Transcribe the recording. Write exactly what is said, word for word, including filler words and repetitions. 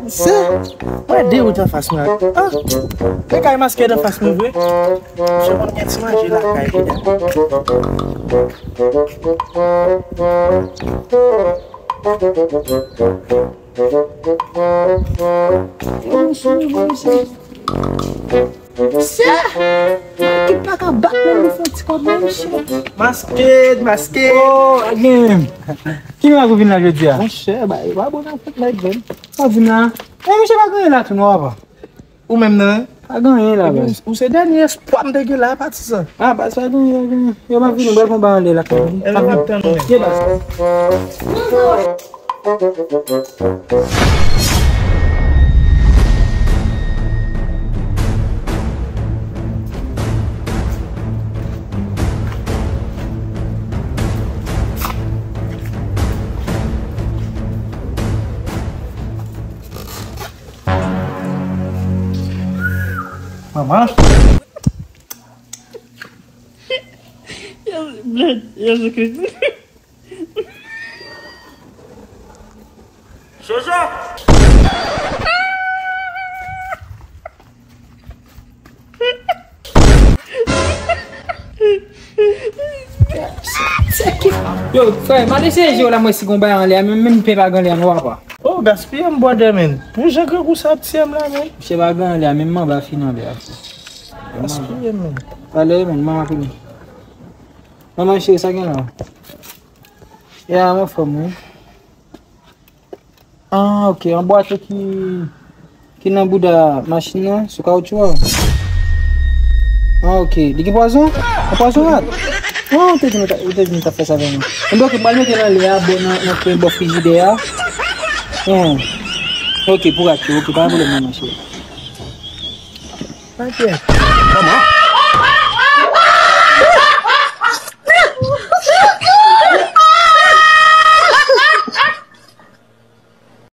Sa, mwen de wout anfas mwen. Ah, se kay Masked anfas mwen vre. Misye konn gen ti manje lakay li a. Bonjou, bonjou. Sa! Ki pa ka bat menm pou fè yon ti kòb menm, chè. Masked, Masked. Oh, Agim. Ki mirak ou vin la jodi a? Monchè, ba, e pa bon nan fèt la, menm. Ou vin la? E, monchè, pa gen anyen la tou non, papa. Ou menm nan? Pa gen anyen la, baz. Ou se dènye espwa m te gen la, patizan. Ah, baz, pa gen anyen, pa gen anyen. Yo, m ap vini, m pral pran bagay anlè la. E, m ap tann ou menm. Ye, baz. Manman. Jezi Kris. Jojo! Yo, frè, m al eseye jwe la, mwen si gon bagay anlè a, men menm pe pa gen anlè a non, papa. Oh, gaspiye m, brother, man. Pou jan grangou sa ap tiye m la, man. Misye pa gen anlè a, menm manba fin anlè a. Gaspiye m, man. Pale, man, manman fini. Manman cheri, sa gen la? Ya, m anfòm, wi. Ah, ok. Anbwate ki, ki nan bouda machin nan, sou kawotchou a. Ah, ok. Li gen pwazon? Yon pwazon rat? Ah, ou te di nou ta, ou te di nou ta fè sa avè mwen. Enben, ok, m pral mete l anlè a, bò nan, nan kwen bò frijidè a. Hmm. Ok, pou rat yo, ok, pa gen pwoblèm non, monchè. Pankèt. Kòman?